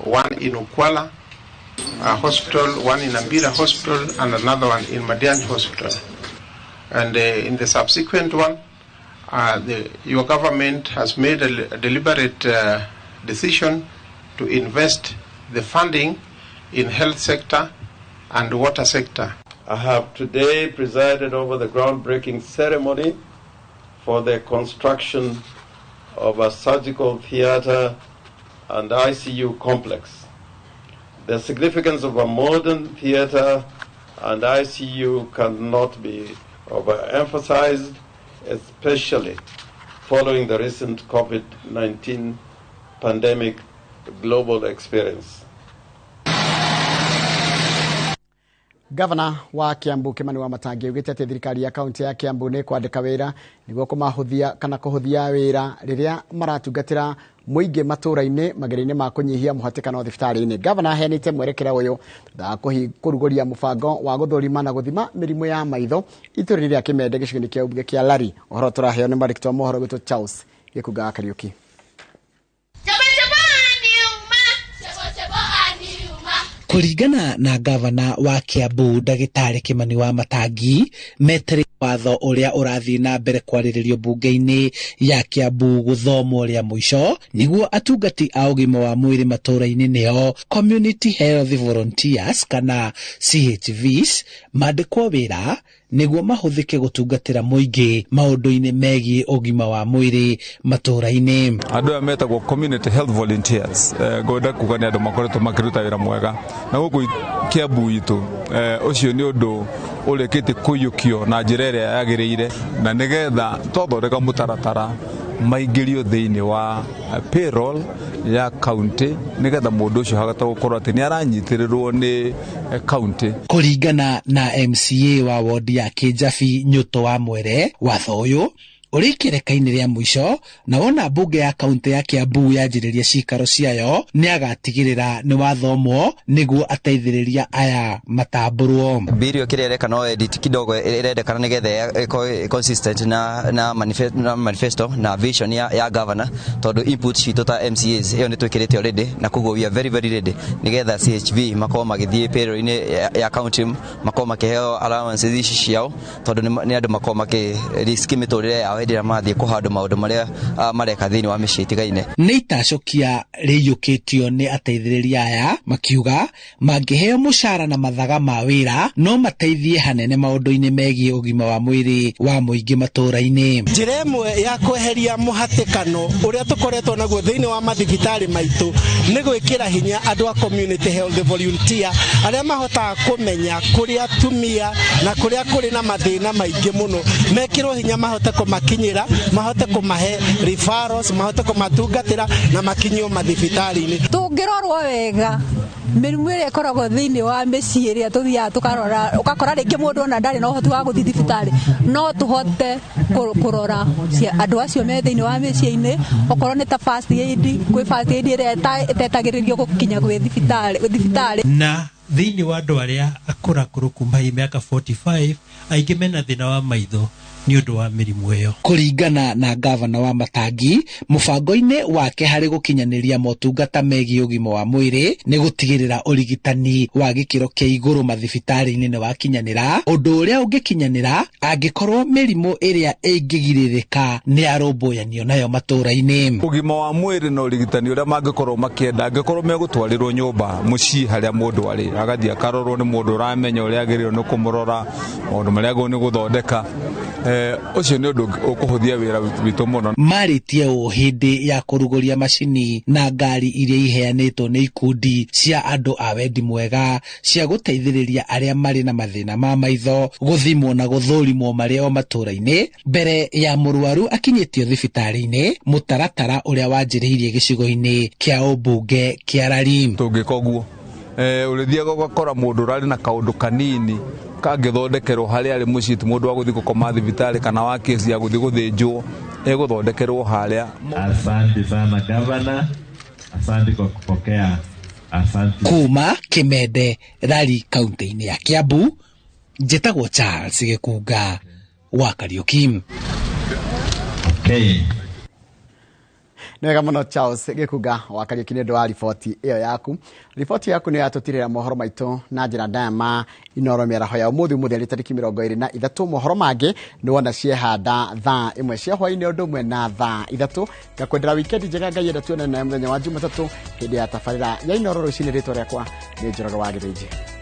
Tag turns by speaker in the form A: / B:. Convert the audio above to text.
A: One in Ukwala Hospital, one in Ambira Hospital, and another one in Madiany Hospital. And in the subsequent one, your government has made a deliberate decision to invest the funding in health sector and water sector.
B: I have today presided over the groundbreaking ceremony for the construction of a surgical theater and ICU complex. The significance of a modern theater and ICU cannot be overemphasized, especially following the recent COVID-19 pandemic global experience.
C: Gavana wa Kiambu Kimani Wamatangi augĩte atĩ thirikari ya kaunti ya Kiambu nĩ kwandĩka wĩra nĩguo kũmahũthia kana kũhũthia wĩra rĩrĩa maratungatĩra mũingĩ matũra-inĩ magerio-inĩ ma kũnyihia mũhatĩkano thibitarĩ-inĩ. Gavana aheanĩte mwerekera ũyũ thutha wa kũrugũria mũbango wa gũthũrima na gũthima mĩrimũ ya maitho itũũra-inĩ rĩa Kĩmende gĩcigo-inĩ kĩa mbunge kĩa Lari. Ũhoro tũraheo nĩ mwandĩki wa mohoro witũ Charles Gĩkunga wa Kariũki.
D: Kũringana na gavana wa Kiambu ndagĩtarĩ Kimani Wamatangi, metereire watho ũrĩa ũrathiĩ na mbere kwarĩrĩrio mbunge-inĩ ya Kiambu gũthomwo rĩa mũico nĩguo atungati a ũgima wa mwĩrĩ matũũra-inĩ nĩo Community Health Volunteers kana CHVs mandĩkwo wĩra nĩguo mahũthĩke gũtungatĩra mũingĩ maũndũ-inĩ megiĩ ũgima wa mwĩrĩ matũũra-inĩ.
E: Andũ aya metagwo Community Health Volunteers, ngwenda kuga nĩ andũ makoretwo makĩruta wĩra mwega na gũkũ Kiambu itũ, ũcio nĩ ũndũ ũrĩkĩtie kũiyũkio na njĩra ĩrĩa yagĩrĩire, na nĩgetha twathondeka mũtaratara maingĩrio thĩinĩ wa payroll ya county nĩgetha mũndũ ũcio ahote gũkorwo atĩ nĩ aranyitĩrĩrwo nĩ county.
D: Kũringana na MCA wa wodi ya Kĩnjabi Nyũtũ wa Mwere, watho ũyũ ũrĩ ikereka-inĩ rĩa mũico na wona mbunge ya kaunti ya Kiambu yanjĩrĩria cikaro ciayo nĩ agatigĩrĩra nĩ wathomwo nĩguo ateithĩrĩria aya matambũrwo.
F: Bill ĩyo kĩrĩa ĩreka no edit kidogo ĩrendekana nĩgetha ĩkorwo consistent na manifesto na vision ya governor, tondũ input citũ ta MCAs ĩyo nĩ twĩkĩrĩte already, na koguo we are very very ready nĩgetha CHV makorwo magĩthiĩ payroll-inĩ ya county, makorwo makĩheo allowances ici ciao, tondũ nĩ andũ makorwo makĩ risk mĩtũrĩre yao hĩndĩ ĩrĩa marathiĩ kũhandwo maũndũ marĩa mareka thĩinĩ wa mĩciĩ itigaine.
D: Nĩ itacũkia rĩiyũkĩtio nĩ ateithĩrĩria aya makiuga mangĩheo mũcara na mathaga ma wĩra no mateithie hanene maũndũ-inĩ megiĩ ũgima wa mwĩrĩ wa mũingĩ matũũra-inĩ.
G: Njĩra ĩmwe ya kweheria mũhatĩkano ũrĩa tũkoretwo naguo thĩinĩ wa mathibitarĩ maitũ nĩ gwĩkĩra hinya andũ a community health volunteer arĩa mahotaga kũmenya kũrĩa atumia na kũrĩa kũrĩ na mathĩna maingĩ mũno, mekĩrwo hinya mahote kũmakinyĩra, mahote kũmahe referrals, mahote kũmatungatĩra na makinyio mathibitarĩ-inĩ.
H: Tũngĩrorwo wega mĩrimũ ĩrĩa ĩkoragwo thĩinĩ wa mĩciĩ ĩrĩa tũthiaga tũkarora, ũgakora rĩngĩ mũndũ ona ndarĩ na ũhoti wa gũthiĩ thibitarĩ, no tũhote kũrora andũ acio me thĩinĩ wa mĩciĩ-inĩ, okorwo nĩ ta first aid, kwĩ first aid ĩrĩa ĩtetagĩrĩrio gũkinya gwĩ thibitarĩ.
I: Na thĩinĩ wa andũ arĩa akũrakũrũ kuma hi mĩaka 45, aingĩ mena thĩna wa maitho nĩ ũndũ wa mĩrimũ ĩyo.
D: Kũringana na gavana wa Matangi, mũbango-inĩ wake harĩ gũkinyanĩria motungata megiĩ ũgima wa mwĩrĩ nĩ gũtigĩrĩra ũrigitani wa gĩkĩro kĩa igũrũ mathibitarĩ-inĩ nĩ wakinyanĩra, ũndũ ũrĩa ũngĩkinyanĩra angĩkorwo mĩrimũ ĩrĩa ĩngĩgirĩrĩka nĩ yarũmbũyanio nayo matũũra-inĩ.
E: Ũgima wa mwĩrĩ na ũrigitani ũrĩa mangĩkorwo makĩenda angĩkorwo megũtwarĩrwo nyũmba mũciĩ harĩa mũndũ arĩ, agathiĩ akarorwo nĩ mũndũ ũramenya ũrĩa agĩrĩirwo nĩ kũmũrora, maũndũ marĩa agĩrĩirwo nĩ gũthondeka. Ũcio nĩ ũndũ ũkũhũthia wĩra witũ mũno.
D: Marĩtie ũũ hĩndĩ ya kũrugũria macini na ngari iria iheanĩtwo nĩ ikundi cia andũ a wendi mwega cia gũteithĩrĩria arĩa marĩ na mathĩna ma maitho gũthimwo na gũthũrimwo marĩ o matũũra-inĩ mbere ya mũrwaru akinyĩtio thibitarĩ-inĩ, mũtaratara ũrĩa wanjĩrĩirie gĩcigo-inĩ kĩa ũmbunge kĩa Lari.
E: Tũngĩka ũguo, ũrĩthiaga ũgakora mũndũ ũrarĩ na kaũndũ kanini kangĩthondekerwo harĩa arĩ mũciĩ, ti mũndũ wa gũthiĩ gũkoma thibitarĩ kana wa kesi ya gũthiĩ gũthĩnjwo, egũthondekerwo harĩa.
J: Asante sana gavana, asante kwa kupokea. Asante.
D: Kuma Kimende, Lari, kaunti-inĩ ya Kiambu, njĩtagwo Charles Gĩkunga wa Kariũki.
J: Okay.
C: Nĩ wega mũno, Charles Gĩkunga wa Kariũki, nĩ ũndũ wa riboti ĩyo yaku. Riboti yaku nĩ yatũtirĩra mohoro maitũ na njĩra ndaya ma Inoro mĩaraho ya ũmũthĩ, ũmũthĩ arĩ tarĩki 23. Mohoro mangĩ nĩ wona ciehanda thaa 1 cia hwainĩ, ũndũ ũmwe na thaa 3. Ngakwendera wikendi njega. Ngai enda tuonane nawe mũthenya wa Jumatatũ hĩndĩ ya tabarĩra ya Inoro rũcinĩ. Rĩtwa rĩakwa nĩ Njoroge wa Gĩthĩnji.